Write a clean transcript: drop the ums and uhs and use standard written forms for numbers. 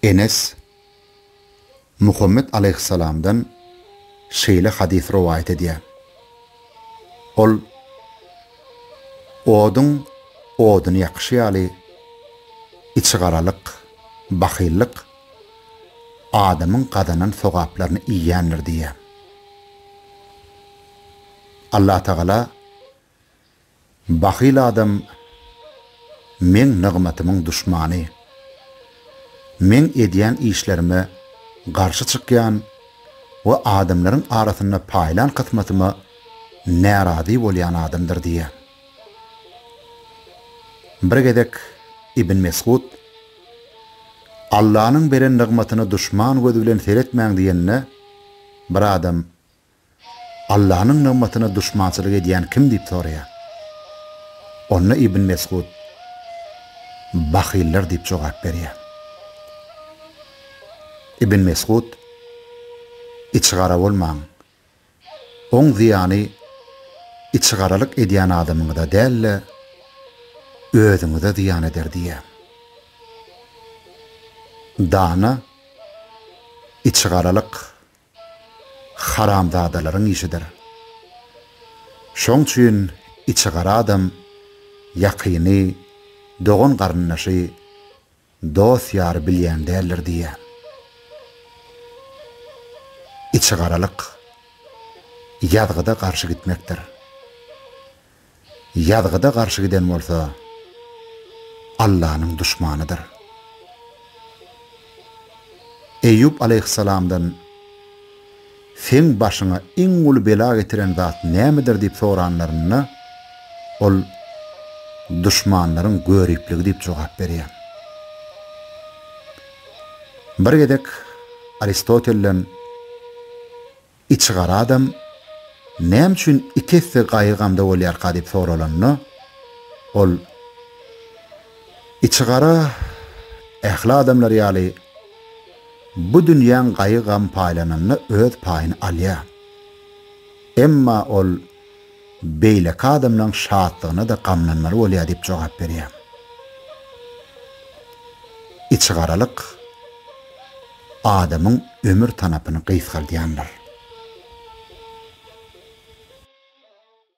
Enes Muhammet alaýhyssalamdan şeýle hadys rowaýat edýär. Ol, Oduň oduny ýakyşy ýaly, içigaralyk, bahyllyk adamyň gazanan sogaplaryny iýýändir diýýär. Allatagala Bahyl adam Meň nygmatymyň duşmany. Meň edýän işlerime garşy çykýan we adamlaryň arasynda paýlan kysmatyma närazy bolýan adamdyr diýýär. Bir gezek Ibn Mesgut, Allanyň beren nygmatyna duşman gözi bilen seretmäň diýende, bir adam, Allanyň nygmatyna duşmançylyk edýän kim diýip soraýar. Onda Ibn Mesgut, Bahyllar diýip jogap berýär. Ibn Mesgut, Içigara bolmaň. Oň zyýany içigaralyk edýän adamyňyza däl-de, özüňize zyýan eder diýýär. Dana, Içigaralyk haramzadalaryň işidir. Şoň üçin içigara adam ýakyny, dogan-garyndaşy, dost-ýary bilýän däldir diýýär. Içigaralyk ýazgyda garşy gitmekdir. Ýazgyda garşy giden bolsa, Allanyň duşmanydyr. Eýýup alaýhyssalamdan, Seň başyňa iň uly bela getiren zat nämedir diýip soranlarynda, ol, Duşmanlaryň göripligi diýip jogap berýär. Bir gezek Aristotelden, Içigara adam näme üçin iki esse gaýgy-gamda bolýarka diýip soralanda, ol, Içigara ähli adamlar ýaly bu dünýäň gaýgy-gam paýlananda öz paýyny alýar. Emma ol beýleki adamlaň şatlygyna-da gamlanmaly bolýar diýip jogap berýär. Içigaralyk adamyň ömür tanapyny gysgaldýandyr.